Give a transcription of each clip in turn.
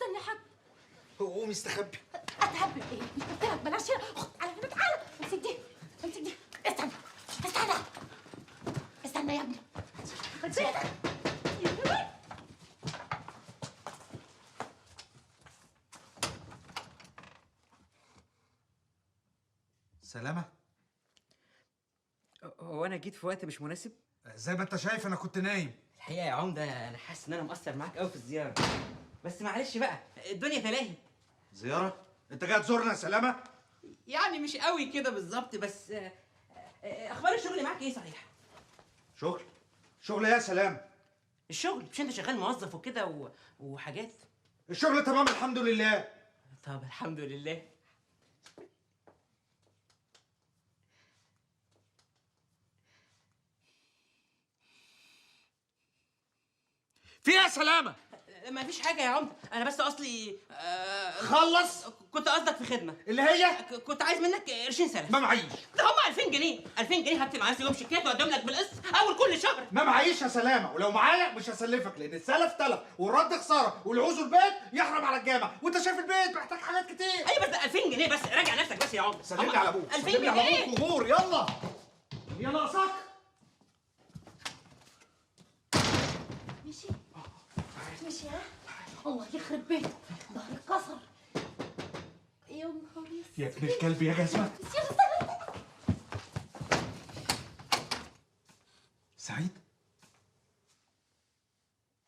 استنى يا حاج. قومي استخبي. اتهبل ايه؟ مش قلت لك بلاش هنا؟ خد على هنا، تعالى امسك دي، امسك دي. استنى استنى استنى يا ابني. سلامة. هو انا جيت في وقت مش مناسب؟ زي ما انت شايف انا كنت نايم. الحقيقة يا عمده انا حاسس ان انا مقصر معاك قوي في الزيارة، بس معلش بقى الدنيا تلاهي. زيارة؟ انت جاي تزورنا يا سلامه؟ يعني مش قوي كده بالظبط، بس اخبار الشغل معاك ايه صحيح؟ شغل؟ شغل ايه يا سلامه؟ الشغل مش انت شغال موظف وكده وحاجات؟ الشغل تمام الحمد لله. طب الحمد لله. في ايه يا سلامه؟ ما فيش حاجة يا عمده، انا بس اصلي خلص. كنت قصدك في خدمة اللي هي كنت عايز منك قرشين سلف. ما معيش. ده هم 2000 جنيه، 2000 جنيه هكتب على نفسي يوم شيكات واقدم لك بالقسط اول كل شهر. ما معيش يا سلامه، ولو معايا مش هسلفك، لان السلف تلف والرد خسارة والعوز البيت يحرم على الجامع، وانت شايف البيت محتاج حاجات كتير. ايوه بس 2000 جنيه بس، راجع نفسك بس يا عمده. سلم لي على ابوك، 2000 سلم لي على جنيه ابوك وغور. يلا يا ناقصك. ماشي ماشي. ها الله يخرب بيته، ظهري اتكسر. يا نهار اسود يا ابن الكلب يا جزمه. سعيد.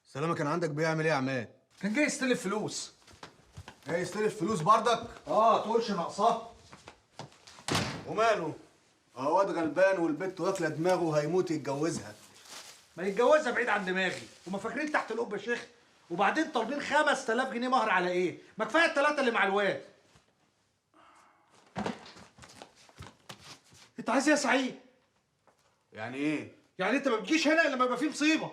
سلامه كان عندك بيعمل ايه يا عماد؟ كان جاي يستلف فلوس. جاي يستلف فلوس بردك؟ اه تقولش ناقصاه. وماله؟ هو واد غلبان والبت واكله دماغه وهيموت يتجوزها. ما يتجوزها بعيد عن دماغي، وما فاكرين تحت القبة يا شيخ. وبعدين طالبين 5000 جنيه مهر على ايه؟ ما كفاية الثلاثة اللي مع الواد. انت عايز ايه يا سعيد؟ يعني ايه؟ يعني انت ما بتجيش هنا الا لما يبقى فيه مصيبة.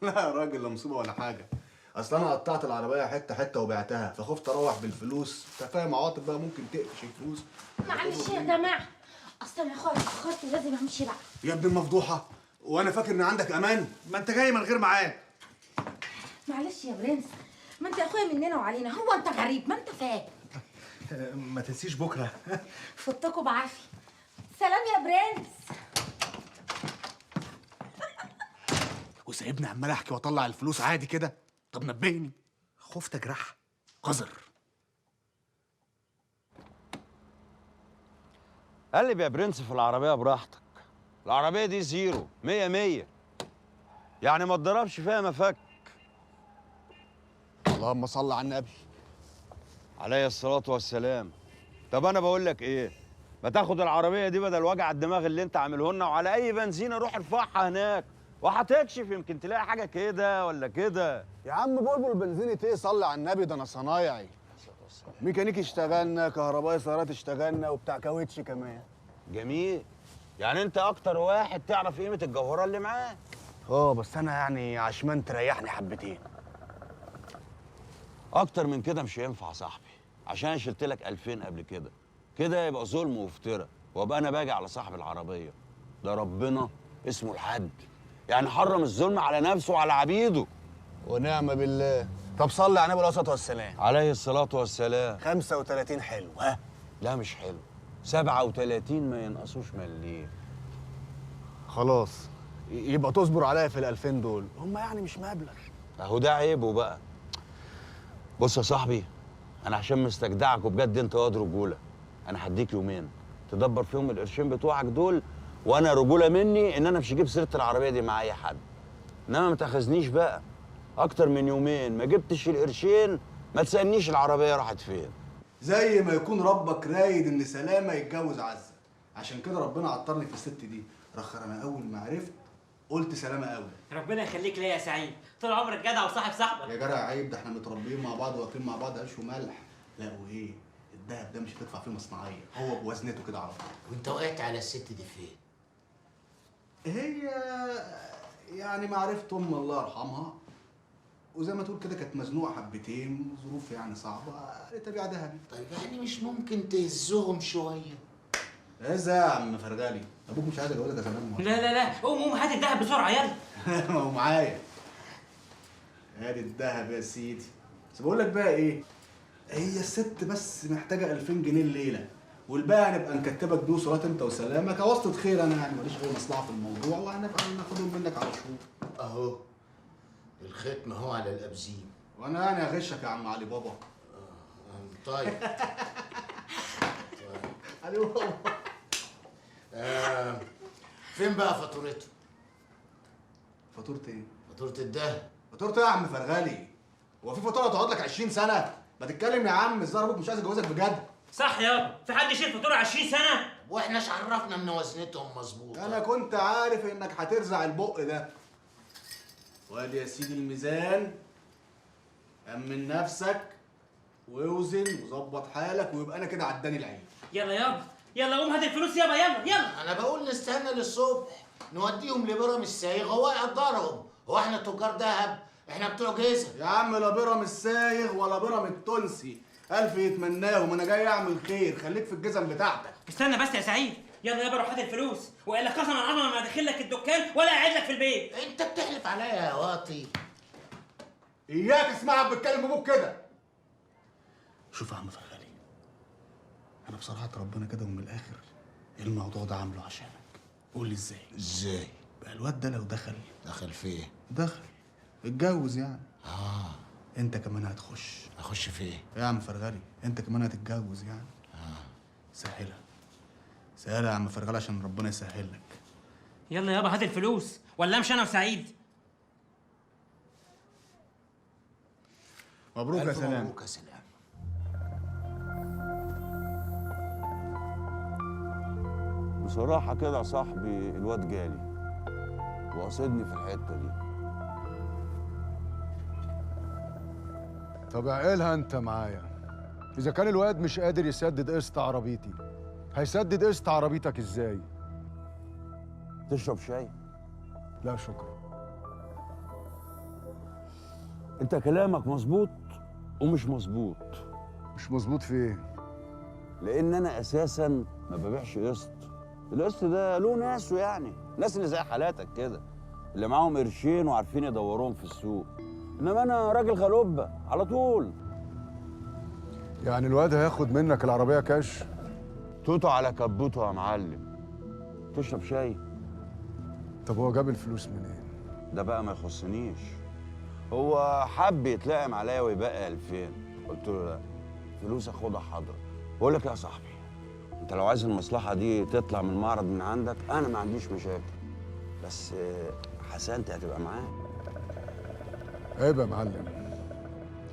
لا يا راجل، لا مصيبة ولا حاجة. اصل انا قطعت العربية حتة حتة وبعتها، فخفت اروح بالفلوس. انت فاهم عواطف بقى، ممكن تقفش الفلوس. معلش يا جماعة، اصل انا يا اخويا اتاخرت ولازم امشي بقى. يا ابن المفضوحه، وانا فاكر ان عندك امان. ما انت جاي من غير ميعاد. معلش يا برنس، ما انت يا اخويا مننا وعلينا، هو انت غريب ما انت فاهم. ما تنسيش بكره. فوتكوا بعافية. سلام يا برنس. وسايبني عمال احكي واطلع الفلوس عادي كده؟ طب نبهني. خفت اجرحها. قذر. قلب يا برنس في العربية براحتك. العربية دي زيرو 100 100، يعني ما تضربش فيها مفك. اللهم صل على النبي. عليه الصلاة والسلام. طب أنا بقول لك إيه؟ ما تاخد العربية دي بدل وجع الدماغ اللي أنت عامله لنا، وعلى أي بنزينة روح ارفعها هناك وهتكشف، يمكن تلاقي حاجة كده ولا كده. يا عم بلبل بنزينة إيه؟ صلي على النبي، ده أنا صنايعي. ميكانيكي اشتغلنا، كهربائي سيارات اشتغلنا، وبتاع كاوتش كمان. جميل، يعني أنت أكتر واحد تعرف قيمة الجوهرة اللي معاك. اه بس أنا يعني عشمان تريحني حبتين. أكتر من كده مش هينفع يا صاحبي، عشان أنا شلت لك 2000 قبل كده. كده يبقى ظلم وافتراء، وابقى أنا باجي على صاحب العربية. ده ربنا اسمه الحد، يعني حرم الظلم على نفسه وعلى عبيده. ونعم بالله. طب صلي على النبي عليه الصلاة والسلام. عليه الصلاة والسلام. 35 حلو. ها؟ لا مش حلو، 37 ما ينقصوش مليم. خلاص يبقى تصبر عليا في ال2000 دول، هم يعني مش مبلغ. اهو ده عيبه بقى. بص يا صاحبي، انا عشان مستجدعك وبجد انت واد رجوله، انا هديك يومين تدبر فيهم القرشين بتوعك دول، وانا رجوله مني ان انا مش هجيب سيره العربية دي مع اي حد. انما ما تاخذنيش بقى اكتر من يومين ما جبتش القرشين، ما تسالنيش العربية راحت فين. زي ما يكون ربك رايد ان سلامه يتجوز عزه، عشان كده ربنا عطرني في الست دي. رخر انا اول ما عرفت قلت سلامه قوي. ربنا يخليك ليا يا سعيد، طول عمرك جدع وصاحب صاحبك. يا جدع عيب، ده احنا متربيين مع بعض واكلين مع بعض عيش وملح. لا وايه، الدهب ده مش هتدفع فيه مصنعيه، هو بوزنته كده على طول. وانت وقعت على الست دي فين؟ هي يعني معرفة ام الله يرحمها، وزي ما تقول كده كانت مزنوقه حبتين، ظروف يعني صعبة، قالت ابيع ذهبي. طيب يعني مش ممكن تهزهم شوية؟ ايه يا عم فرغالي؟ ابوك مش عايز اجوزك يا سلام. لا لا لا، قوم قوم هات الذهب بسرعة يلا. ما هو معايا. ادي الذهب يا سيدي. بس بقول لك بقى ايه، هي الست بس محتاجه 2000 جنيه الليلة، والباقي هنبقى نكتبك بيه وصولات انت وسلامه كواسطه خير. انا يعني ماليش اي مصلحة في الموضوع، وهنبقى ناخدهم منك على شهور. اهو الختم اهو على الابزيم. وانا يعني هغشك يا عم علي بابا؟ طيب. علي بابا. فين بقى فاتورته؟ فاتورة ايه؟ فاتورة الدهب. فاتورة ايه يا عم فرغالي؟ هو في فاتورة تقعد لك 20 سنة؟ ما تتكلم يا عم، الظاهر ابوك مش عايز يتجوزك بجد. صح يابا، في حد يشيل فاتورة 20 سنة؟ واحنا ايش عرفنا ان وزنتهم مظبوطة؟ انا كنت عارف انك هترزع البق ده. وادي يا سيدي الميزان، امن نفسك واوزن وظبط حالك، ويبقى انا كده عداني العين. يلا يابا، يلا قوم هات الفلوس يابا، يلا يلا. انا بقول نستنى للصبح نوديهم لبرم السايغ هو يقدرهم. هو احنا تجار دهب؟ احنا بتوع جيزه يا عم. لا برم السايغ ولا برم التونسي، الف يتمناهم. انا جاي اعمل خير، خليك في الجزم بتاعتك. استنى بس يا سعيد، يلا يابا روح هات الفلوس، والا قسما عظما ما ادخل لك الدكان ولا اقعد لك في البيت. انت بتحلف عليا يا واطي. اياك اسمعك بتكلم ابوك كده. شوف يا عم فرغلي، انا بصراحة ربنا كده ومن الاخر الموضوع ده عامله عشانك. قول لي ازاي؟ ازاي؟ بقى الواد ده لو دخل. دخل في ايه؟ دخل اتجوز يعني. انت كمان هتخش. اخش في ايه؟ يا عم فرغلي انت كمان هتتجوز يعني. سهلها سهلها يا عم فرغلي عشان ربنا يسهل لك. يلا يابا هات الفلوس ولا امشي انا وسعيد. مبروك يا سلام. مبروك يا سلام. بصراحة كده يا صاحبي الواد جالي وقصدني في الحتة دي. طب عقلها انت معايا، إذا كان الواد مش قادر يسدد قسط عربيتي، هيسدد قسط عربيتك إزاي؟ تشرب شاي؟ لا شكرا. أنت كلامك مظبوط ومش مظبوط. مش مظبوط في إيه؟ لأن أنا أساساً ما ببيعش قسط. القسط ده له ناسه يعني، الناس اللي زي حالاتك كده، اللي معاهم قرشين وعارفين يدوروهم في السوق. إنما أنا راجل غلوبة على طول. يعني الواد هياخد منك العربية كاش؟ توتو على كبوته يا معلم. تشرب شاي؟ طب هو جاب الفلوس منين؟ ده بقى ما يخصنيش. هو حب يتلائم عليا ويبقى 2000، قلت له لا، فلوس اخدها حاضر. بقول لك يا صاحبي، انت لو عايز المصلحة دي تطلع من المعرض من عندك انا ما عنديش مشاكل، بس حسنتي هتبقى معاه. عيب يا معلم،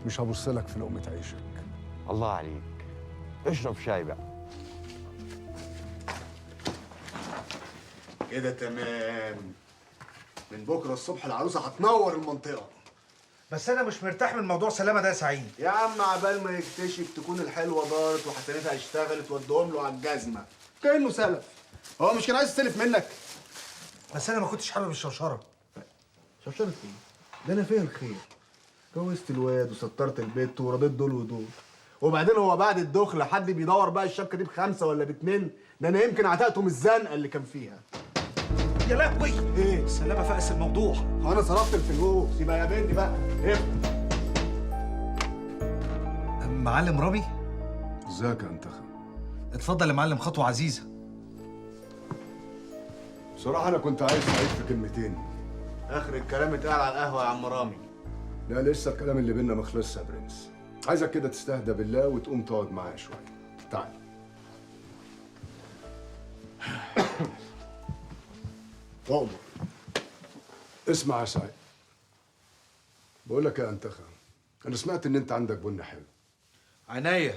مش هبص لك في لقمة عيشك. الله عليك، اشرب شاي بقى. كده تمام، من بكره الصبح العروسة هتنور المنطقة. بس انا مش مرتاح من موضوع سلامه ده يا سعيد. يا عم عبال ما يكتشف تكون الحلوة دارت وحسنتها اشتغلت ودهم له على الجزمة كانه سلف. هو مش كان عايز يستلف منك؟ بس انا ما كنتش حابب الشوشره. شوشرة ايه؟ ده انا فيها الخير. جوزت الواد وسترت البيت ورضيت دول ودول، وبعدين هو بعد الدخلة حد بيدور بقى الشبكة دي ب5 ولا ب2؟ ده انا يمكن عتقته من الزنقة اللي كان فيها. يا لهوي، ايه؟ سلامه فقس الموضوع. هو انا صرفت الفلوس، يبقى قابلني بقى. ايه؟ معلم رامي؟ ازيك يا انتخب؟ اتفضل يا معلم، خطوة عزيزه. بصراحة انا كنت عايز سعيد في كلمتين. اخر الكلام اتقال على القهوة يا عم رامي. لا لسه الكلام اللي بينا ما خلصش يا برنس. عايزك كده تستهدى بالله وتقوم تقعد معايا شوية. تعال. اؤمر. اسمع يا سعيد، بقول لك يا انتخه، انا سمعت ان انت عندك بن حلو. عينيا.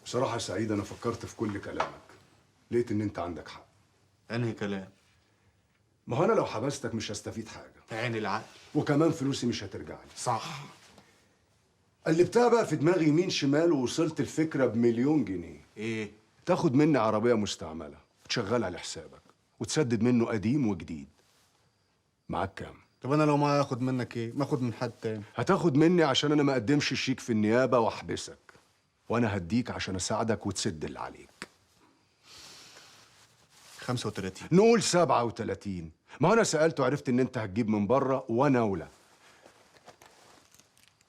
بصراحة يا سعيد انا فكرت في كل كلامك، لقيت ان انت عندك حق. انهي كلام؟ ما هو انا لو حبستك مش هستفيد حاجة. عين العقل. وكمان فلوسي مش هترجع لي. صح. قلبتها بقى في دماغي يمين شمال ووصلت الفكرة ب1,000,000 جنيه. ايه؟ تاخد مني عربية مستعملة وتشغلها لحسابك وتسدد منه قديم وجديد. معاك كام؟ طب انا لو ما اخد منك ايه؟ ما اخد من حد تاني. هتاخد مني عشان انا ما اقدمش الشيك في النيابة واحبسك، وانا هديك عشان اساعدك وتسد اللي عليك. 35. نقول 37. ما انا سالت وعرفت ان انت هتجيب من بره وانا اولى.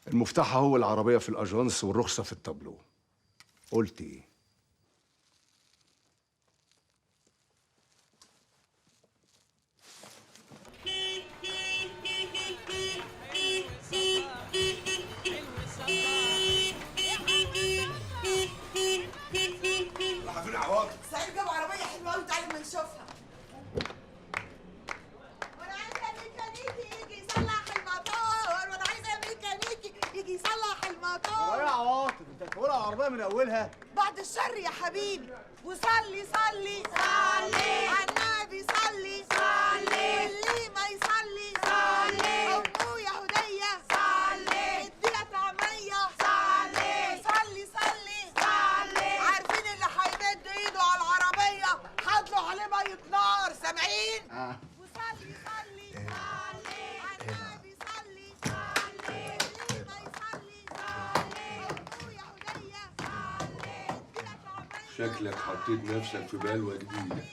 المفتاح هو العربية في الاجانس والرخصه في التابلو. قلت ايه؟ سعيد جاب عربية حلوة أوي، تعالي ما نشوفها. وأنا عايزة ميكانيكي يجي يصلح الموتور، وأنا عايزة ميكانيكي يجي يصلح الموتور. يا عواطف أنت بتقول على العربية من أولها؟ بعد الشر يا حبيبي، وصلي صلي صلي على النبي، صلي صلي، واللي ما يصلي صلي، أمه يهودية صلي، اديها طعمية صلي، صلي صلي صلي. عارفين اللي هيمد ايده على العربية هطلع عليه مية نار، سامعين؟ وصلي صلي صلي على النبي، صلي صلي، واللي ما يصلي صلي، أمه يهودية صلي، اديها طعمية. شكلك حطيت نفسك في بلوه جديدة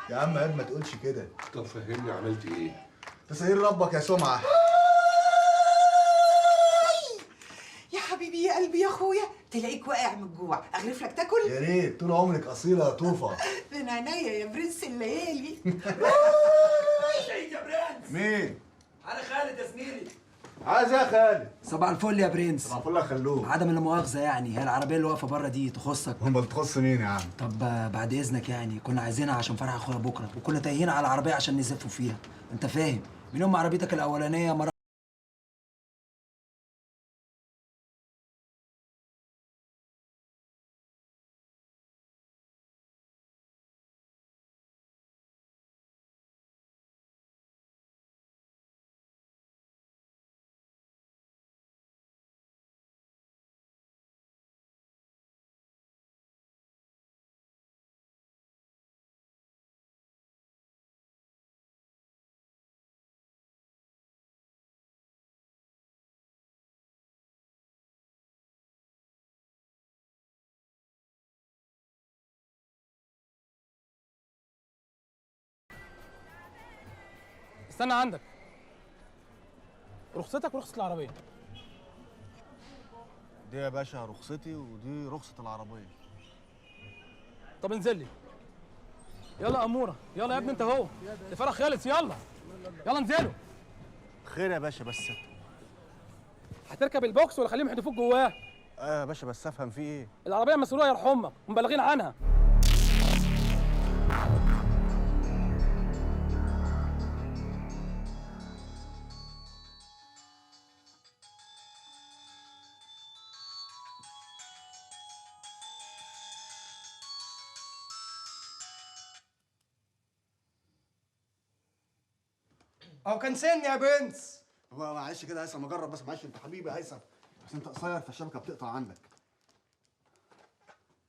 يا عم. عيب ما تقولش كده. طب فهمني عملت ايه؟ تسهيل ربك يا سمعه. يا حبيبي يا قلبي يا اخويا، تلاقيك واقع من الجوع، اغرف لك تاكل؟ يا ريت، طول عمرك اصيلة يا طوفه. من عينيا يا برنس الليالي. سعيد يا برنس. مين؟ انا خالد يا زميلي. عايز ايه يا خالد؟ صباح الفل يا برنس. صباح الفل يا خلوه. عدم المؤاخذة يعني، هي العربية اللي واقفة بره دي تخصك؟ امال تخص مين يا عم؟ طب بعد اذنك يعني، كنا عايزينها عشان فرح اخويا بكره، وكنا تايهين على العربية عشان نزفوا فيها، انت فاهم؟ من يوم عربيتك الاولانية ما استنى عندك رخصتك ورخصة العربية. دي يا باشا رخصتي ودي رخصة العربية. طب انزل لي. يلا يا أمورة، يلا يا ابني انت اهو، الفرح خلص، يلا يلا انزلوا. خير يا باشا، بس هتركب البوكس ولا خليهم يحدفوك جواه؟ اه يا باشا بس افهم فيه ايه؟ العربية مسروقة يا امك، ومبلغين عنها. أو كان سني يا برنس. هو معلش كده يا هيثم اجرب بس، معلش انت حبيبي يا هيثم، بس انت قصير فالشبكه بتقطع عندك.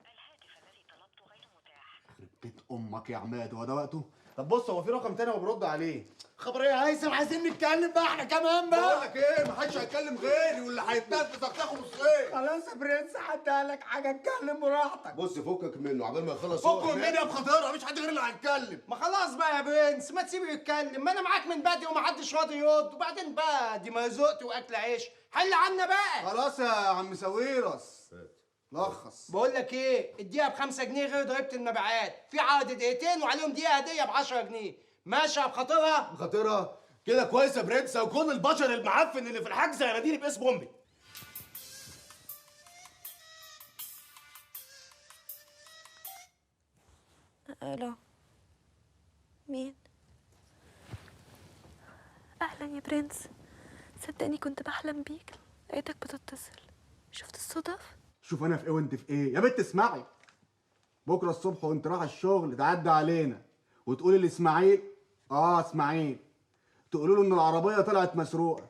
الهاتف الذي طلبته غير متاح. يخرب بيت امك يا عماد، هو ده وقته؟ طب بص، هو في رقم تاني هو بيرد عليه. خبر ايه يا هيثم؟ عايزين نتكلم بقى احنا كمان بقى. بقول لك ايه، محدش هيتكلم غيري، واللي هيتنفس هتاخده نصين. خلاص يا برنس، حد قال لك حاجة؟ اتكلم براحتك. بص فكك منه عبال ما يخلص. فكك مني يا بخطيرة، مفيش حد غير اللي هيتكلم. ما خلاص بقى يا برنس، ما تسيبه يتكلم، ما انا معاك من بدري ومحدش راضي يرد، وبعدين بقى دي مرزوقتي واكل عيش، حل عنا بقى. خلاص يا عم ساويرس لخص. بقول لك ايه، اديها ب 5 جنيه غير ضريبة المبيعات، في عرض دقيقتين وعليهم دقيقة هديه ب 10 جنيه. ماشي يا بخاطرها؟ بخاطرها كده كويس يا برنس، وكل البشر المعفن اللي في الحجز هيناديني باسم امي. الو، مين؟ اهلا يا برنس، صدقني كنت بحلم بيك، لقيتك بتتصل، شفت الصدف؟ شوف انا في ايه وانت في ايه يا بنت. اسمعي، بكره الصبح وانت رايحة الشغل تعدي علينا وتقولي لاسماعيل، اسماعيل، تقولوا له ان العربية طلعت مسروقه.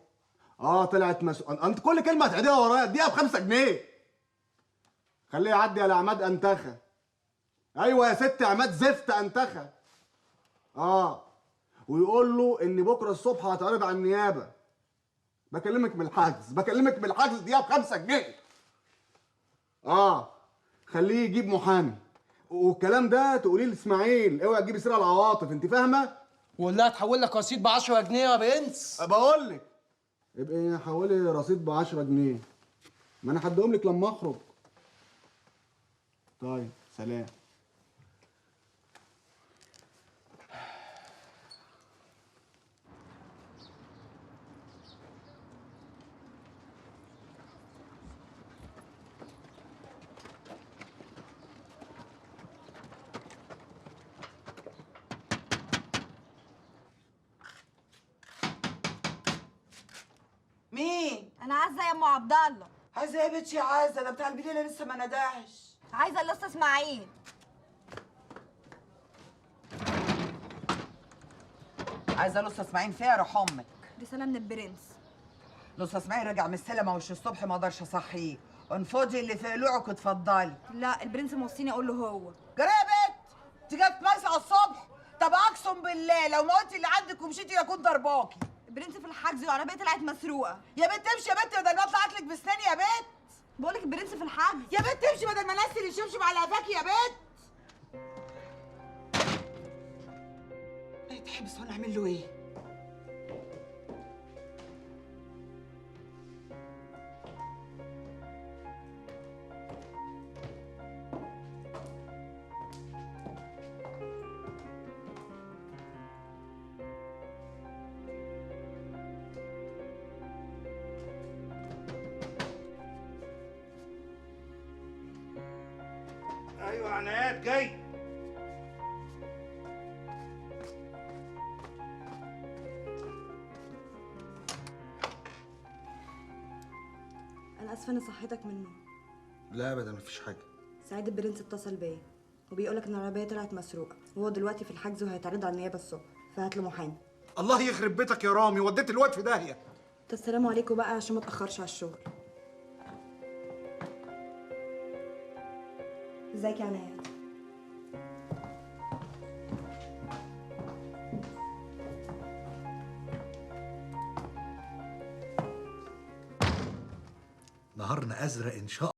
طلعت مسروقه. انت كل كلمة هتعيديها ورايا، اديها ب 5 جنيه. خليه يعدي على عماد انتخه. ايوه يا ست عماد زفت انتخه. ويقول له ان بكره الصبح هتعرض على النيابة. بكلمك من الحجز، بكلمك من الحجز، اديها ب 5 جنيه. خليه يجيب محامي، والكلام ده تقوليه لاسماعيل، اوعي تجيبي سيره العواطف، انت فاهمه؟ وقول لها تحول لك رصيد ب 10 جنيه يا برنس. بقول لك ابقي حولي رصيد ب 10 جنيه، ما انا هديهم لك لما اخرج. طيب سلام. مين؟ انا عزه يا ام عبد الله. عزه يا بنتي يا عزه، ده بتاع البليله لسه ما ندهش. عايزه اللص اسماعيل. عايزه لص اسماعيل فيها روح امك. رسالة من البرنس. لص اسماعيل رجع من السلمه وش الصبح، ما اقدرش اصحيه. انفضي اللي في قلوعك واتفضلي. لا البرنس موصيني اقول له هو. جرى يا بنت، انت جاية تميس على الصبح؟ طب اقسم بالله لو ما قلتي اللي عندك ومشيتي لاكون ضرباكي. البرنس في الحجز والعربية طلعت مسروقه. يا بنت امشي يا بنت بدل ما اطلع اكلك بسناني يا بنت. بقولك البرنس في الحجز. يا بنت امشي بدل ما انسي الشبشب على قفاكي يا بنت. لا يتحبس وانا اعمل له ايه؟ ايوه عنايات جاي. انا اسفه اني صحيتك من النوم. لا ابدا مفيش حاجة. سعيد البرنس اتصل بيا وبيقولك ان العربية طلعت مسروقه، وهو دلوقتي في الحجز وهيتعرض على النيابة الصبح، فهات له محامي. الله يخرب بيتك يا رامي، وديت الواد في داهية. طب السلام عليكم بقى عشان ما اتاخرش على الشغل. ازيك يا عنايات؟ نهارنا ازرق ان شاء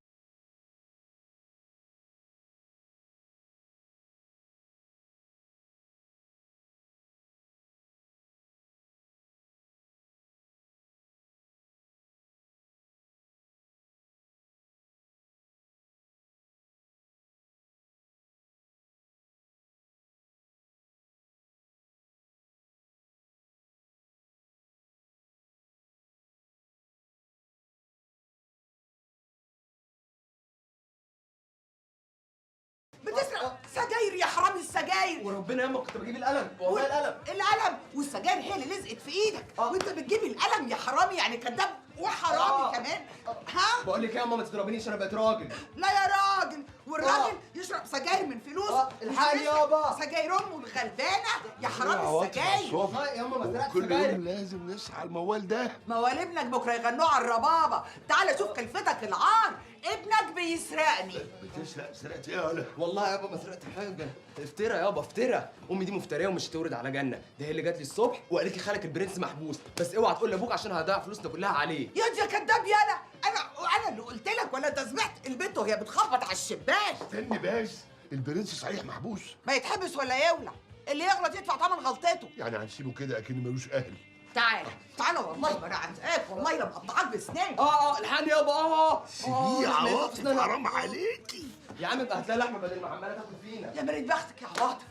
بتسرق سجاير يا حرامي السجاير. وربنا ياما كنت بجيب القلم، والله القلم. القلم والسجاير هي اللي لزقت في ايدك. وانت بتجيب القلم يا حرامي، يعني كداب وحرامي كمان. ها؟ بقول لك ايه يا ماما، ما تضربنيش انا بقيت راجل. لا يا راجل، والراجل يشرب سجاير من فلوسه. الحقني يابا، سجاير امه الغلبانه يا حرامي السجاير. والله يا ماما ما سرقت كل سجاير. يوم لازم نصحى الموال ده. موال ابنك بكره يغنوه على الربابه. تعالى شوف كلفتك العار، ابنك بيسرقني. بتسرق؟ سرقت ايه يا ولا؟ والله يابا ما سرقت حاجة. افترى يابا افترى، امي دي مفتريه ومش هتورد على جنة، ده هي اللي جات لي الصبح وقالت لي خالك البرنس محبوس، بس اوعى تقول لابوك عشان هضيع فلوسنا كلها عليه. يا دي يا كداب، يالا انا اللي قلت لك ولا انت سمعت البنت وهي بتخبط على الشباك؟ استني بس، البرنس صحيح محبوس؟ ما يتحبس ولا يولع، اللي يغلط يدفع ثمن غلطته. يعني هنسيبه كده اكنه ملوش اهل؟ تعالى تعالى والله ما انا عتقاك، والله لما اقطعك بسناني. الحقني يابا. سيبيه يا عواطف، حرام عليكي يا عم. ابقى هتلاقي لحمه بدل ما عماله تاكل فينا. يا مريت بختك يا عواطف،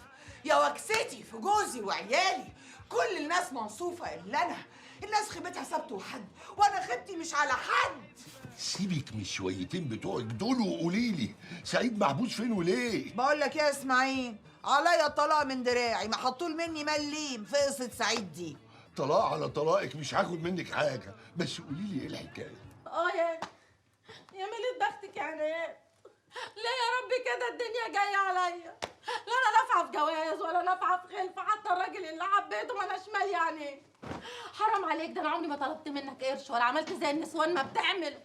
يا وكستي في جوزي وعيالي، كل الناس منصوفه الا انا. الناس خيبتها سبت وحد، وانا خيبتي مش على حد. سيبك من الشويتين بتوعك دول وقولي لي سعيد محبوس فين وليه؟ بقول لك يا اسماعيل، عليا طلاق من دراعي، ما حطول مني مليم في قصة سعيد دي. طلاق على طلاقك، مش هاخد منك حاجة، بس قولي لي ايه الحكاية؟ يا ملة بختك يا عنايات، ليه يا ربي كده الدنيا جاية عليا؟ لا انا نافعة في جواز ولا نافعة في خلفه، حتى الراجل اللي حبيته ما اناش مالي عينيه. حرام عليك، ده انا عمري ما طلبت منك قرش ولا عملت زي النسوان ما بتعمل.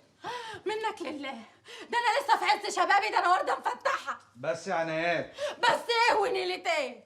منك لله، ده انا لسه في عز شبابي، ده انا ورده مفتحة. بس يا عنايات. بس ايه ونيلة ايه؟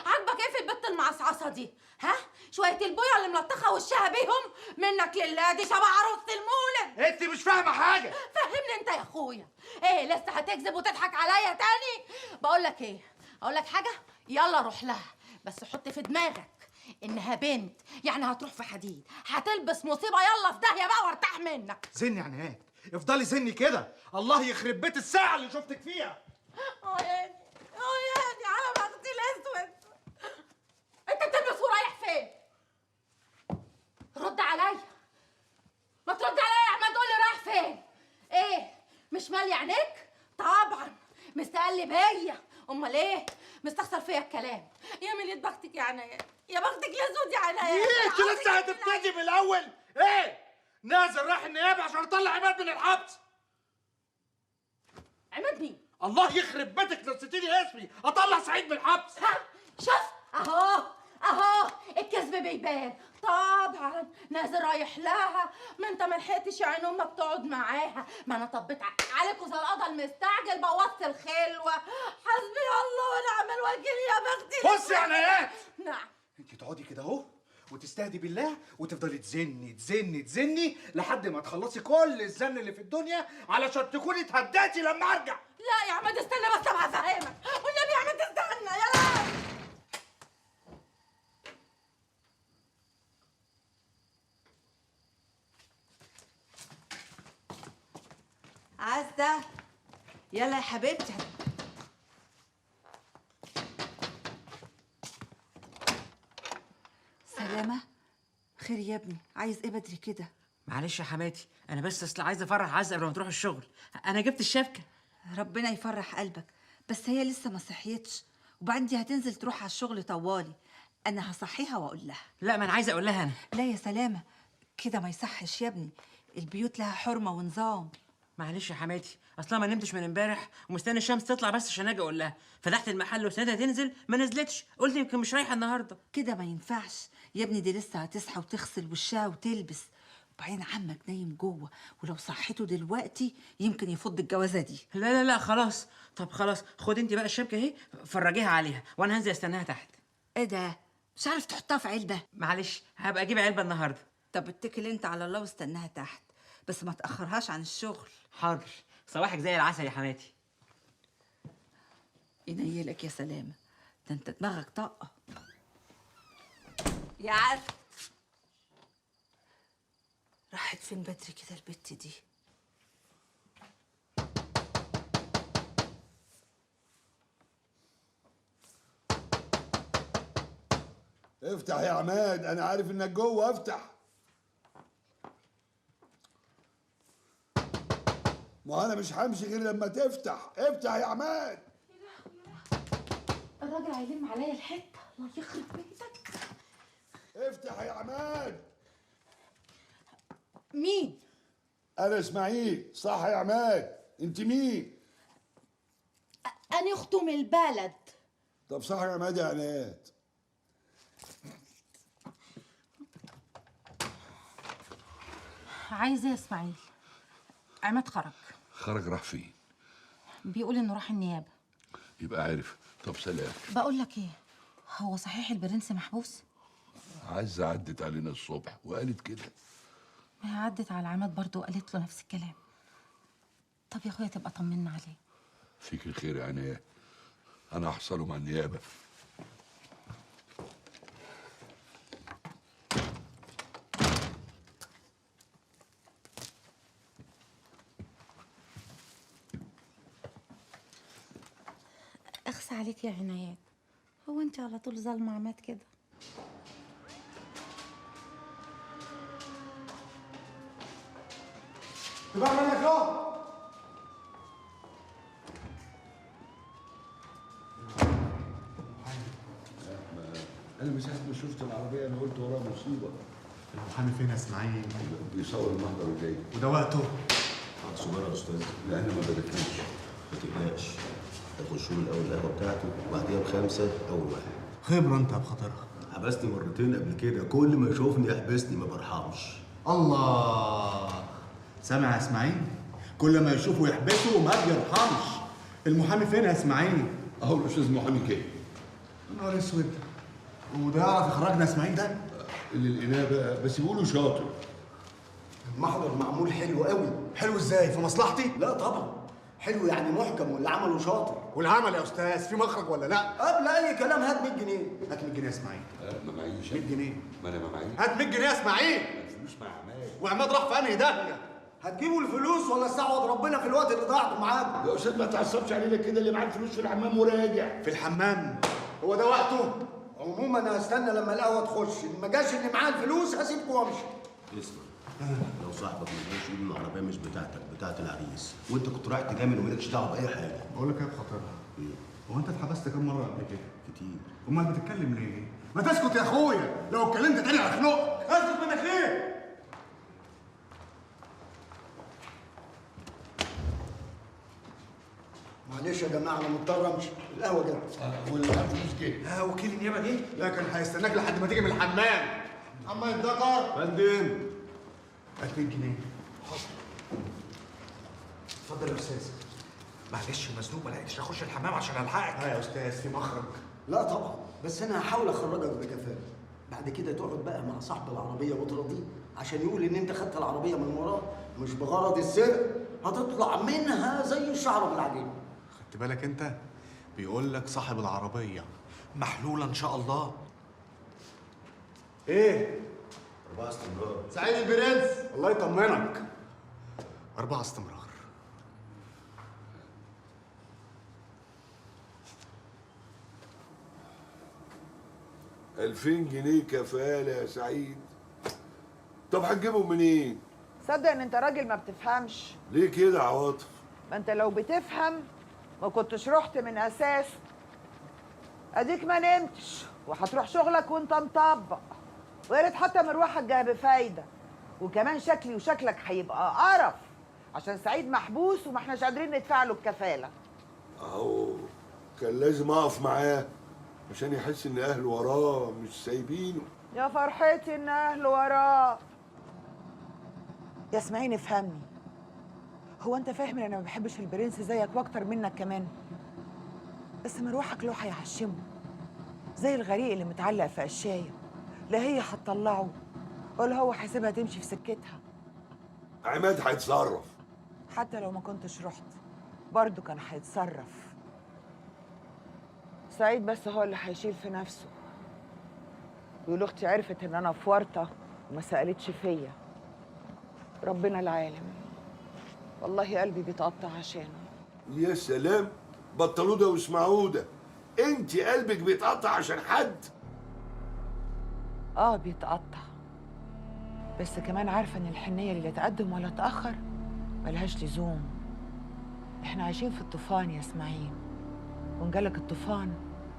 عاجبك ايه في البت المعصعصه دي؟ ها؟ شوية البويه اللي ملطخه وشها بيهم؟ منك لله، دي شبه عروسه المولد. انت مش فاهمه حاجة. فهمني انت يا اخويا، ايه لسه هتكذب وتضحك عليا تاني؟ بقول لك ايه، اقول لك حاجة، يلا روح لها، بس حط في دماغك انها بنت، يعني هتروح في حديد، هتلبس مصيبة. يلا في داهية بقى وارتاح منك. زني يا عناد، افضلي زني كده، الله يخرب بيت الساعة اللي شفتك فيها. اه يا هاني على بختي الاسود. انت بتلبس ورايح فين؟ رد عليا، ما ترد عليا يا عماد، قول لي رايح فين؟ ايه مش مالي عينيك؟ طبعا مستقلب هي، امال ايه؟ مستخسر فيا الكلام. يا مليت بختك يا عناية، يا بختك الاسود يا عناية. ايه انت لسه هتبتدي من الاول؟ ايه؟ نازل رايح النيابة عشان اطلع عماد من الحبس. عماد مين؟ الله يخرب بيتك، نسيتيني اسمي، اطلع سعيد من الحبس. ها شفت؟ اهو اهو الكذب بيبان. طبعا نازل رايح لها، ما انت ما لحقتش يا عين امك تقعد معاها، ما انا طبيت عليكوا زي القضا المستعجل، بوظت الخلوة. حسبي الله ونعم الوكيل يا بختي. بصي يا عنايات. نعم. انت تقعدي كده اهو وتستهدي بالله وتفضلي تزني تزني تزني لحد ما تخلصي كل الزن اللي في الدنيا علشان تكوني اتهدأتي لما ارجع. لا يا عماد استنى بس ابقى افهمك، والنبي يا عماد استنى. يلا عزة، يلا يا حبيبتي. سلامة، خير يا ابني، عايز ايه بدري كده؟ معلش يا حماتي، انا بس اصل عايز افرح عزة قبل ما تروح الشغل، انا جبت الشبكة. ربنا يفرح قلبك، بس هي لسه ما صحيتش، وبعدين دي هتنزل تروح على الشغل طوالي، انا هصحيها واقول لها. لا ما انا عايزه اقول لها انا. لا يا سلامة، كده ما يصحش يا ابني، البيوت لها حرمة ونظام. معلش يا حماتي، اصلا ما نمتش من امبارح ومستني الشمس تطلع بس عشان اجي اقول لها. فتحت المحل وسنتها تنزل ما نزلتش، قلت يمكن مش رايحة النهارده. كده ما ينفعش يا ابني، دي لسه هتصحى وتغسل وشها وتلبس، وبعدين عمك نايم جوه، ولو صحته دلوقتي يمكن يفض الجوازه دي. لا لا لا خلاص، طب خلاص خد انت بقى الشبكة اهي، فرجيها عليها وانا هنزل استناها تحت. ايه ده؟ مش عارف تحطها في علبة؟ معلش هبقى اجيب علبة النهارده. طب اتكل انت على الله واستناها تحت، بس ما تاخرهاش عن الشغل. حاضر، صباحك زي العسل يا حماتي. ينيلك يا سلامه، ده انت دماغك طاقة. يا عسل، راحت فين بدري كده البت دي؟ افتح يا عماد، انا عارف انك جوه، افتح. ما انا مش همشي غير لما تفتح. افتح يا عماد. الراجل هيلم عليا الحتة، الله يخرب بيتك. افتح يا عماد. مين؟ انا اسماعيل. صح يا عماد، انت مين؟ انا اخته من البلد. طب صح يا عماد يا عناد. عايز ايه يا اسماعيل؟ عماد خرج. خرج راح فين؟ بيقول انه راح النيابة. يبقى عارف. طب سلام. بقول لك ايه، هو صحيح البرنس محبوس؟ عزة عدت علينا الصبح وقالت كده. ما هي عدت على عماد برضه وقالت له نفس الكلام. طب يا اخويا تبقى طمنا عليه. فيك الخير يا عناية، انا هحصله مع النيابة. اخس عليك يا عنايات، هو انت على طول ظالمه عماد كده؟ تبقى منك اهو. انا من ساعة ما شفت العربية انا قلت وراها مصيبة. المحامي فين يا اسماعيل؟ بيصور المحضر وجاي. وده وقته؟ سجارة يا استاذ؟ لا انا ما بدخلش. ما تقلقش، هيخشوا له الاول القهوة بتاعته وبعديها بخمسة اول واحد. خبره انت بخاطرها. حبسني مرتين قبل كده، كل ما يشوفني يحبسني ما برحمش. الله، سامع يا اسماعيل؟ كل ما يشوفه يحبسه وما بيرحمش. المحامي فين يا اسماعيل؟ اهو الاستاذ محامي جاي. نهار اسود، وده يعرف يخرجنا اسماعيل ده؟ اللي لقيناه بقى بس بيقولوا شاطر. المحضر معمول حلو قوي. حلو ازاي؟ في مصلحتي؟ لا طبعا، حلو يعني محكم واللي عمله شاطر. والعمل يا استاذ في مخرج ولا لا؟ قبل اي كلام هات 100 جنيه. هات 100 جنيه يا اسماعيل. ما معيش 100 جنيه. ما انا ما معيش. هات 100 جنيه يا اسماعيل. الفلوس مع عماد. وعماد راح في انهي داهية؟ هتجيبوا الفلوس ولا استعوض ربنا في الوقت اللي ضيعته معاكم؟ يا استاذ ما تعصبش علينا كده، اللي معاه الفلوس في الحمام وراجع. في الحمام؟ هو ده وقته؟ عموما انا هستنى لما القهوة تخش، ما جاش اللي معاه الفلوس هسيبكم وامشي. اسمع، لو صاحبك ما جاش يقول العربية مش بتاعتك، بتاعت العريس، وانت كنت رايح تجامل ومالكش دعوه باي حاجة. بقول لك ايه بخاطرها؟ ايه؟ هو انت اتحبست كام مرة قبل كده؟ كتير. امال بتتكلم ليه؟ ما تسكت يا اخويا، لو اتكلمت تاني هخنقك. اسكت منك ليه؟ معلش يا جماعة انا مضطر امشي، القهوة جت. واللي معاه فلوس جه. وكيل النيابة جه؟ لا كان هيستناك لحد ما تيجي من الحمام. اما يتذكر. فندم 2000 جنيه. حاضر. اتفضل يا استاذ. معلش مزنوق ما لحقتش اخش الحمام عشان الحقك. ها يا استاذ في مخرج؟ لا طبعا، بس انا هحاول اخرجك بكفاءة. بعد كده تقعد بقى مع صاحب العربية وترضيه عشان يقول ان انت خدت العربية من وراه مش بغرض السرقة، هتطلع منها زي الشعرة بالعجين. خدت بالك انت؟ بيقول لك صاحب العربية محلولة ان شاء الله. ايه؟ 4 استمرار. سعيد البرنس الله يطمنك. 4 استمرار. $2000 جنيه كفالة يا سعيد. طب هتجيبهم منين؟ صدق ان انت راجل ما بتفهمش. ليه كده يا عواطف؟ ما انت لو بتفهم ما كنتش رحت من اساسه. اديك ما نمتش وهتروح شغلك وانت مطبق، ويا ريت حتى مروحك جاية بفايده. وكمان شكلي وشكلك هيبقى قرف عشان سعيد محبوس وما احناش قادرين ندفع له الكفاله. اهو كان لازم اقف معاه عشان يحس ان اهله وراه مش سايبينه. يا فرحتي ان اهله وراه. يا اسماعيل افهمني، هو انت فاهم ان انا ما بحبش البرنس زيك واكتر منك كمان، بس مروحك له هيعشمه زي الغريق اللي متعلق في قشايه، لا هي هتطلعه ولا هو هيسيبها تمشي في سكتها. عماد هيتصرف. حتى لو ما كنتش رحت برضه كان هيتصرف. سعيد بس هو اللي هيشيل في نفسه. بيقول اختي عرفت ان انا في ورطة وما سالتش فيا. ربنا العالم، والله قلبي بيتقطع عشانه. يا سلام، بطلوا ده واسمعوا ده. انت قلبك بيتقطع عشان حد؟ بيتقطع، بس كمان عارفه ان الحنيه اللي لا تقدم ولا تاخر ملهاش لزوم. احنا عايشين في الطوفان يا اسماعيل، وان جالك الطوفان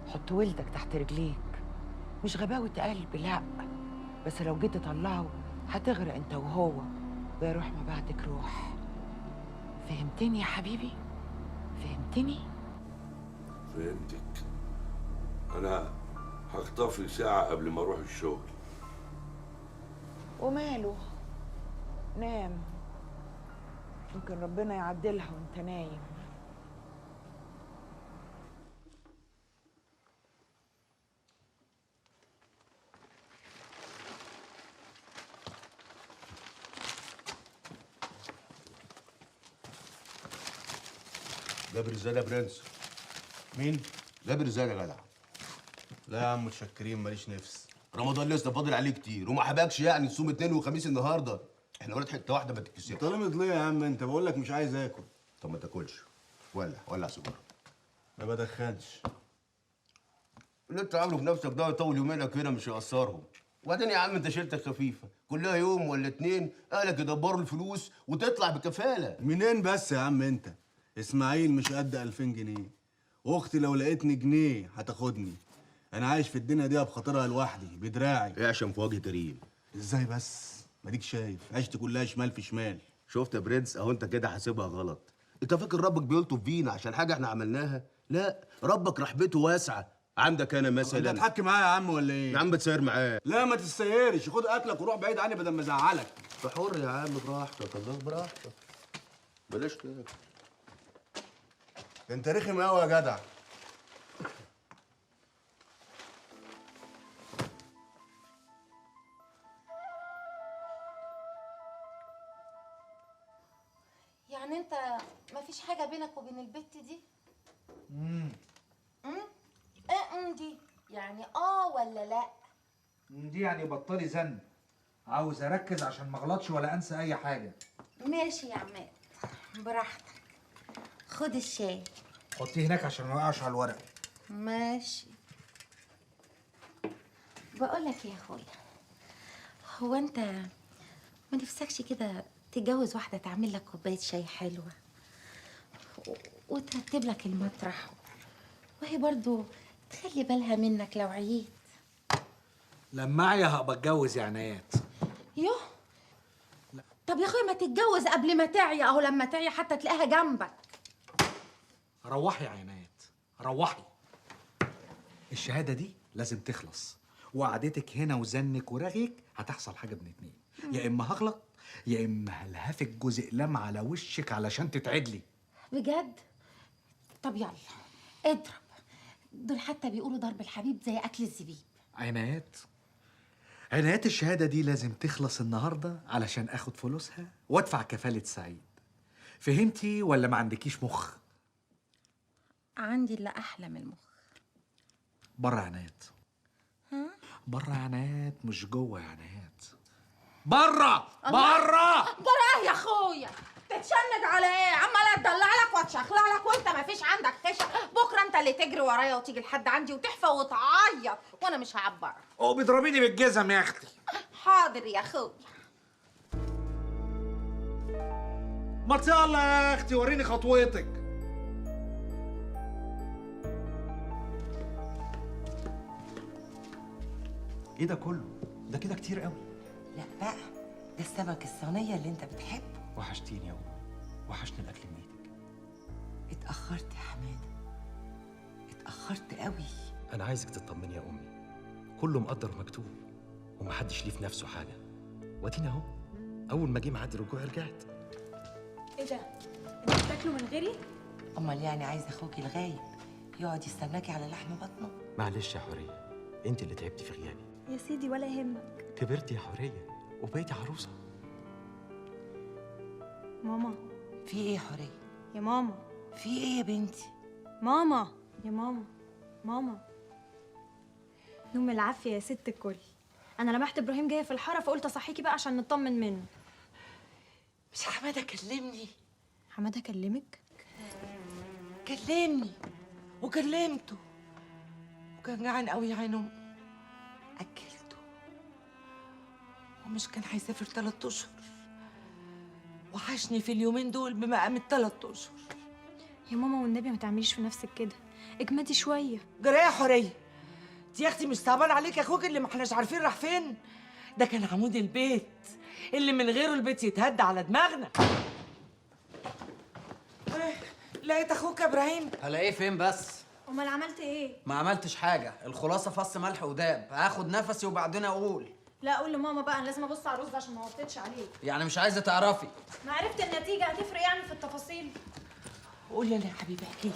حط ولدك تحت رجليك. مش غباوه قلب، لا، بس لو جيت تطلعه هتغرق انت وهو، ويا روح ما بعدك روح. فهمتني يا حبيبي؟ فهمتني؟ فهمتك. انا هخطف لي ساعة قبل ما اروح الشغل. وماله؟ نام، يمكن ربنا يعدلها وانت نايم. جابر ازاي يا برنس؟ مين؟ جابر ازاي يا جدع؟ لا يا عم متشكرين، ماليش نفس. رمضان لسه فاضل عليه كتير وما حبكش يعني تصوم 2 وخميس النهارده. احنا ولاد حتة واحدة ما تتكسرش. طالما ليه يا عم انت؟ بقول لك مش عايز اكل. طب ما تاكلش. ولع ولع سيجارة. ما بدخنش. اللي انت عامله في نفسك ده يطول يومينك هنا مش هيأثرهم. وبعدين يا عم انت شيلتك خفيفة، كلها يوم ولا 2 اهلك يدبروا الفلوس وتطلع بكفاله. منين بس يا عم انت؟ اسماعيل مش قد 2000 جنيه، واختي لو لقيتني جنيه هتاخدني. انا عايش في الدنيا دي بخاطرها لوحدي بدراعي. اعشم في وجه كريم. ازاي بس؟ ماليك شايف عشت كلها شمال في شمال. شفت يا برنس؟ اهو انت كده حاسبها غلط. انت فاكر ربك بيلطف بينا عشان حاجة احنا عملناها؟ لا، ربك رحمته واسعة. عندك انا مثلا. انت هتحكي معايا يا عم ولا ايه؟ يا عم بتسير معايا. لا ما تسيرش، خد اكلك وروح بعيد عني بدل ما ازعلك. انت حر يا عم، براحتك. الله براحتك، بلاش كده. انت رخم قوي يا جدع. يعني انت مفيش حاجة بينك وبين البت دي؟ ايه دي؟ يعني ولا لا؟ دي يعني بطلي زن. عاوز اركز عشان ما اغلطش ولا انسى اي حاجة. ماشي يا عماد، براحتك. خد الشاي. حطيه هناك عشان ما يوقعش على الورق. ماشي. بقول لك يا اخويا، هو انت ما نفسكش كده تتجوز واحدة تعمل لك كوباية شاي حلوة وترتب لك المطرح، وهي برضو تخلي بالها منك لو عييت؟ لما اعيا هبقى اتجوز يا عنايات. يوه، طب يا اخويا ما تتجوز قبل ما تعيا، اهو لما تعيا حتى تلاقيها جنبك. روحي يا عنايات، روحي. الشهادة دي لازم تخلص، وقعدتك هنا وزنك ورغيك هتحصل حاجة من اتنين، يا اما هغلط يا اما هلهفك جزء لام على وشك علشان تتعدلي. بجد؟ طب يلا اضرب، دول حتى بيقولوا ضرب الحبيب زي اكل الزبيب. عنايات، عنايات، الشهادة دي لازم تخلص النهارده علشان اخد فلوسها وادفع كفالة سعيد. فهمتي ولا ما عندكيش مخ؟ عندي اللي احلى من المخ. بره عنايات. ها؟ بره عنايات، مش جوه يا عنايات. بره بره بره يا اخويا. تتشنج على ايه؟ عماله اتدلع لك واتشخلع لك وانت ما فيش عندك خشب. بكره انت اللي تجري ورايا وتيجي لحد عندي وتحفى وتعيط وانا مش هعبرك. او بيضربيني بالجزم يا اختي. حاضر يا اخويا. ما يلا يا اختي وريني خطوتك. ايه ده كله؟ ده كده كتير قوي. لا بقى، ده السمك الصينية اللي انت بتحبه. وحشتيني يا امي، وحشني الاكل من ايدك. اتأخرت يا حمادة، اتأخرت قوي. انا عايزك تطمني يا امي، كله مقدر ومكتوب ومحدش ليه في نفسه حاجة. وادينا اهو، اول ما جه ميعاد الرجوع رجعت. ايه ده؟ انتوا بتاكلوا من غيري؟ امال يعني عايز اخوكي الغايب يقعد يستناكي على لحم بطنه؟ معلش يا حورية، انت اللي تعبتي في غيابي. يا سيدي ولا يهمك. كبرتي يا حورية وبقيتي عروسة. ماما. في ايه يا حورية؟ يا ماما. في ايه يا بنتي؟ ماما يا ماما. ماما نوم العافية يا ست الكل. أنا لمحت إبراهيم جاي في الحارة فقلت أصحيكي بقى عشان نطمن منه. مش حمادة كلمني؟ حمادة كلمك؟ كلمني وكلمته، وكان جعان قوي يا عين أمه. أكلته، ومش كان هيسافر 3 أشهر. وحشني في اليومين دول بمقام ال3 أشهر. يا ماما والنبي ما تعمليش في نفسك كده، اجمدي شوية. جرايه يا حورية، دي يا أختي مش صعبان عليك أخوك اللي ما احناش عارفين راح فين؟ ده كان عمود البيت اللي من غيره البيت يتهد على دماغنا. لقيت أخوك يا إبراهيم؟ هلاقيه فين بس؟ أمال عملت إيه؟ ما عملتش حاجة، الخلاصة فص ملح وداب، هاخد نفسي وبعدين أقول. لا قول لماما بقى، أنا لازم أبص على الرز عشان ما وطيتش عليه. يعني مش عايزة تعرفي؟ ما عرفت النتيجة هتفرق يعني في التفاصيل. قول لي أنا يا حبيبي، احكي لي.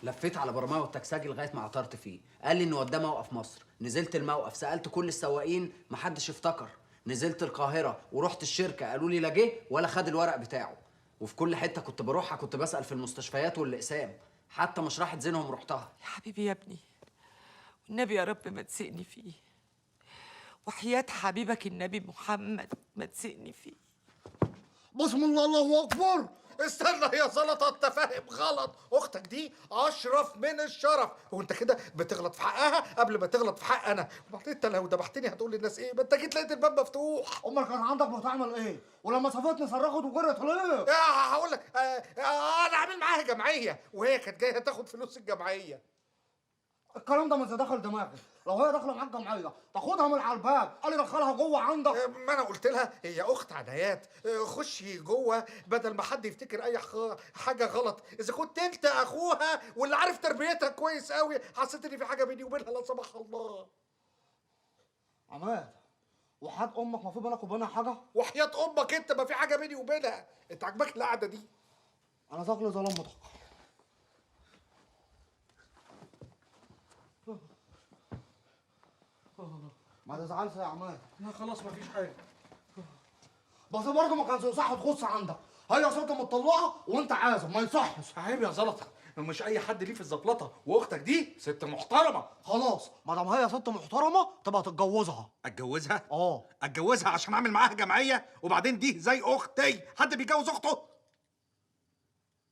لفيت على برماوي والتكساجي لغاية ما عثرت فيه، قال لي إنه وداه موقف مصر، نزلت الموقف سألت كل السواقين محدش افتكر، نزلت القاهرة ورحت الشركة قالوا لي لا جه ولا خد الورق بتاعه، وفي كل حتة كنت بروحها كنت بسأل في المستشفيات والأقسام، حتى مشرحة زينهم رحتها. يا حبيبي يا ابني، والنبي يا رب ما تسقني فيه، وحياة حبيبك النبي محمد ما تسقني فيه. بسم الله الله اكبر. استنى يا زلطه، انت فاهم غلط. اختك دي اشرف من الشرف، وانت كده بتغلط في حقها قبل ما تغلط في حق انا. وبعدين انت لو ذبحتني هتقول للناس ايه؟ ما انت جيت لقيت الباب مفتوح. امال كان عندك بتعمل ايه؟ ولما صفتني صرخت وجرت ليه؟ هقول لك، انا عامل معاها جمعية وهي كانت جاية تاخد فلوس الجمعية. الكلام ده مش داخل دماغي. لو هي داخله معاك جمعية تاخدها من على الباب، قال لي دخلها جوه عندك. ما انا قلت لها هي اخت عنايات، خشي جوه بدل ما حد يفتكر اي حاجة غلط. اذا كنت انت اخوها واللي عارف تربيتها كويس قوي، حسيت ان في حاجة بيني وبينها لا سمح الله. عماد، وحياة امك ما في بينك وبينها حاجة؟ وحياة امك انت ما في حاجة بيني وبينها. انت عاجباك القعدة دي؟ انا شكلي ظلمتك. ما تزعلش يا عماد. لا خلاص مفيش حاجة. بس برضه ما كانش يصح تخص عندك. هي ست مطلقه وانت عازب، ما يصحش. عيب يا زلطه، مش اي حد ليه في الزبلطه، واختك دي ست محترمه. خلاص ما دام هي ست محترمه تبقى تتجوزها. اتجوزها؟ اه اتجوزها عشان اعمل معاها جمعية؟ وبعدين دي زي اختي، حد بيجوز اخته؟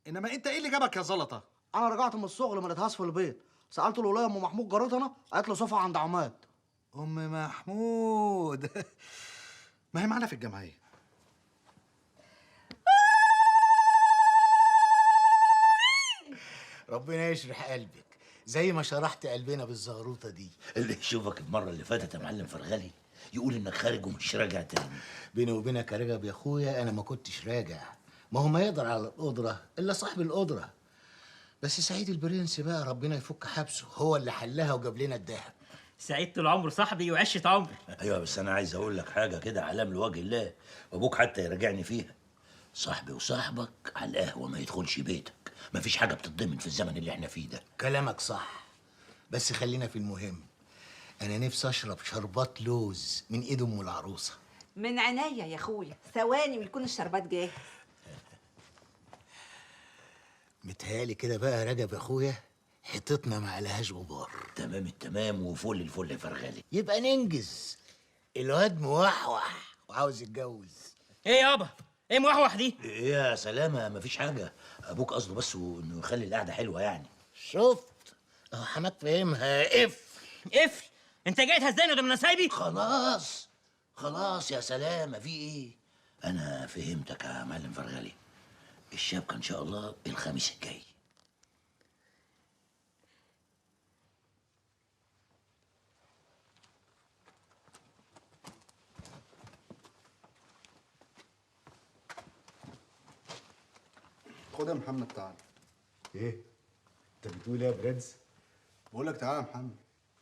انما انت ايه اللي جابك يا زلطه؟ انا رجعت من الشغل ما لقيتهاش في البيت، سالت الولاية ام محمود جارتنا، قالت لي صفا عند عماد. ام محمود ما هي معانا في الجمعية. ربنا يشرح قلبك زي ما شرحت قلبنا بالزغروطه دي. اللي يشوفك المرة اللي فاتت يا معلم فرغلي يقول انك خارج ومش راجع تاني. بيني وبينك يا رجب يا اخويا انا ما كنتش راجع، ما هو ما يقدر على القدرة الا صاحب القدرة. بس سعيد البرنس بقى ربنا يفك حبسه، هو اللي حلها وجاب لنا الذهب. سعيد طول عمره صاحبي وعشة عمري. ايوه بس انا عايز اقول لك حاجة كده علام لوجه الله، وابوك حتى يراجعني فيها. صاحبي وصاحبك على القهوة ما يدخلش بيتك، مفيش حاجة بتتضمن في الزمن اللي احنا فيه ده. كلامك صح، بس خلينا في المهم. انا نفسي اشرب شربات لوز من ايد ام العروسة. من عينيا يا اخويا، ثواني ويكون الشربات جاهز. متهيألي كده بقى يا رجب يا اخويا حيطتنا ما عليهاش غبار. تمام التمام وفل الفل يا فرغلي. يبقى ننجز. الواد موحوح وعاوز يتجوز. ايه يابا؟ ايه موحوح دي؟ ايه يا سلامه، مفيش حاجة، ابوك قصده بس انه يخلي القعدة حلوة يعني. شفت؟ اهو حماك فهمها. قفل قفل. انت جاي تهزقني قدام نسايبي؟ خلاص خلاص يا سلامه، في ايه؟ انا فهمتك يا معلم فرغلي. الشبكة ان شاء الله الخميس الجاي. خد يا محمد تعالى. ايه؟ انت بتقول ايه يا برنس؟ بقول لك تعالى يا محمد.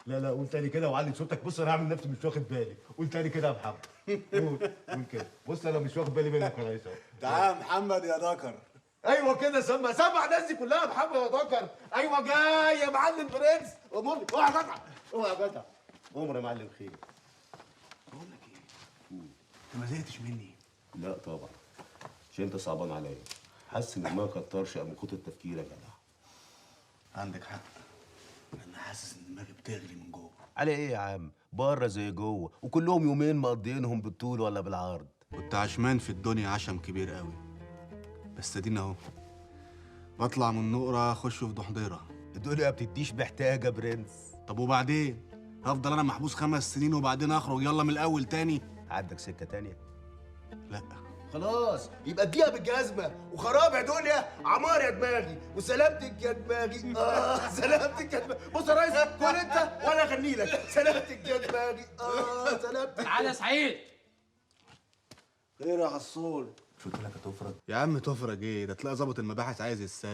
لا لا قول تاني كده وعلي صوتك. بص انا هعمل نفسي مش واخد بالي. قول تاني كده يا محمد. قول قول كده. بص انا مش واخد بالي منك ولا ايه. تعالى يا محمد يا دكر. ايوه كده، سمع سمع الناس دي كلها يا محمد يا دكر. ايوه جاي يا معلم برنس. امرني. اوعى يا جدع، اوعى يا جدع. امر يا معلم خير. بقول لك ايه؟ انت ما زهقتش مني؟ لا طبعا، عشان انت صعبان عليا. حاسس ان دماغك هتطرشق من كتر التفكير يا جدع. عندك حق، انا حاسس ان دماغي بتغلي من جوه. على ايه يا عم؟ بره زي جوه، وكلهم يومين مقضيينهم بالطول ولا بالعرض. كنت عشمان في الدنيا عشم كبير قوي، بس ادينا اهو بطلع من نقره اخش في ضحضيره. الدنيا ما بتديش محتاجه برنس. طب وبعدين؟ هفضل انا محبوس 5 سنين وبعدين اخرج يلا من الاول تاني؟ عندك سكة تانية؟ لا خلاص يبقى اديها بالجزمه وخراب يا دنيا، عمار يا دماغي وسلامتك يا دماغي. سلامتك يا دماغي. بص يا ريس كل انت وانا اغني لك. سلامتك يا دماغي، سلامتك. تعالى يا سعيد. خير يا حصول. مش قلت لك هتفرج؟ يا عم تفرج ايه؟ ده تلاقي ظابط المباحث عايز يتسلى.